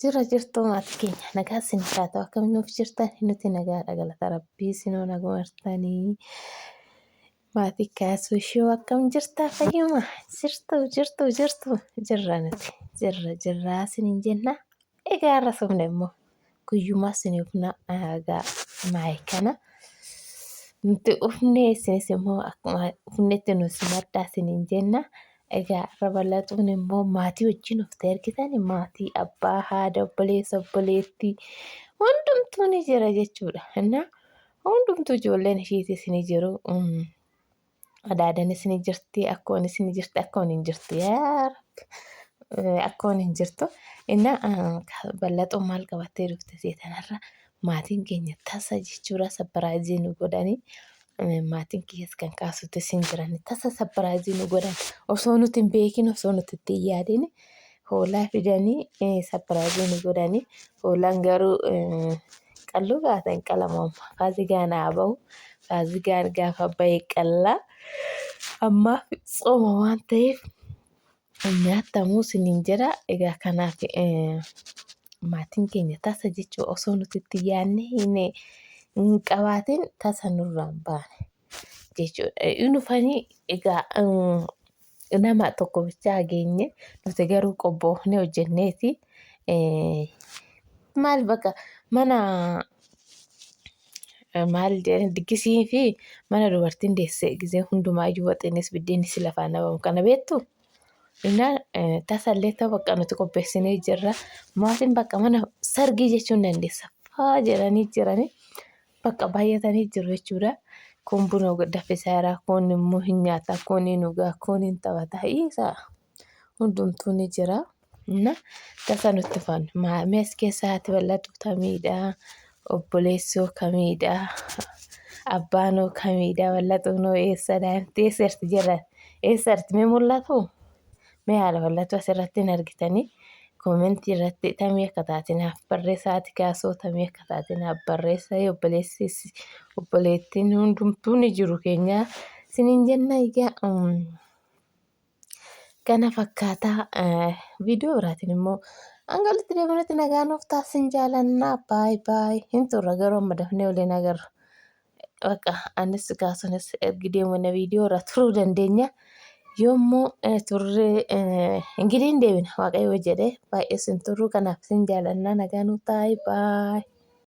Jirra jirtuu maatii keenya nagaa isin haa ta'u, akkam nuuf jirtan? Nuti nagaadha, galata rabbii. Isinoo naguma jirtanii? Maatii kaasuu ishoo, akkam jirtaa? Fayyuma jirtu? Jirtu jirtu, jirra, nuti jirra jirraa isiniin jenna. Egaa har'a sufne immoo guyyumaa isinii ufna. Egaa maayii kana nuti ufne, isinis immoo akkuma ufnetti nu simadhaa isiniin jenna. Egaa har'a bal'atuun immoo maatii wajjin uftee argitan, maatii abbaa, haadha, obboleessa, obboleettii hundumtuu ni jira jechuudha. Innaa hundumtuu ijoolleen ishiitis ni jiru. Adaadanis ni jirti, akkoonis ni jirti, akkoon hin jirtu, yaa Rabbi. Akkoon hin jirtu. Innaa bal'axoon maal qabattee dhufte seetanarra? Maatiin keenya tasa jechuudha surprise nu godhanii. Maatiin kiyyas kan kaasutis hin jiran, tasa surprise nu godhan, osoo nuti hin beekin, osoo nuti itti hin yaadin hoolaa fidanii surprise nu godhanii. Hoolaan garuu qalluu gaata hin qalamu amma. Faazigaan haa bahu. Faazigaan gaafa bahe qallaa. Ammaaf tsooma waan ta'eef nyaatamuu isiniin jedha. Egaa kanaaf maatiin keenya tasa jechuun osoo nuti itti yaadne hin qabaatin tasa nurraan baane jechuudha. Hin dhufanii egaa nama tokko bichaa geenye, nuti garuu qophoofnee hojjenneeti. Maal bakka mana maal jedhan diggisii fi mana dubartiin deesse gisee hundumaayyuu waxiinis biddeenis lafaan dhabamu, kana beektu. Innaa tasallee ta'u bakka nuti qopheessinee jirra. Maatiin bakka mana sargii jechuun dandeessa. Faa jedhanii jiranii bakka baay'atanii jiru jechuudha. Kun buna danfisaa jira, kun immoo hin nyaata, kun hin dhugaa, kun hin taphata. Isa hundumtuu ni jira. Na tasa nutti fan maamee as keessaa haati bal'atu kamiidha? Obboleessoo kamiidha? Abbaanoo kamiidha? Bal'atuunoo eessadha? Eessarti jedhan? Eessarti mee mul'atu? Mee haala bal'atu asirratti hin argitanii? Koomentii irratti tamii akka taate naaf barreessa. Haati kaasoo tamii akka taate naaf barreessa. Obboleessis obboleettiin hundumtuu ni jiru keenya isiniin jenna. Egaa kana fakkaataa viidiyoo biraatiin immoo hanga walitti deebinutti nagaa nuuf taasisin jaalannaa. Baay baay. Hin turra garuu amma dafnee waliin agarra. Bakka anis kaasunis ergi deemna viidiyoo irra turuu dandeenya. Yommuu turree ingiliin deebina, waaqayyo jedhee baay'ee sin turru. Kanaaf sin jaalannaa, nagaa nuuf taa'aa, baay.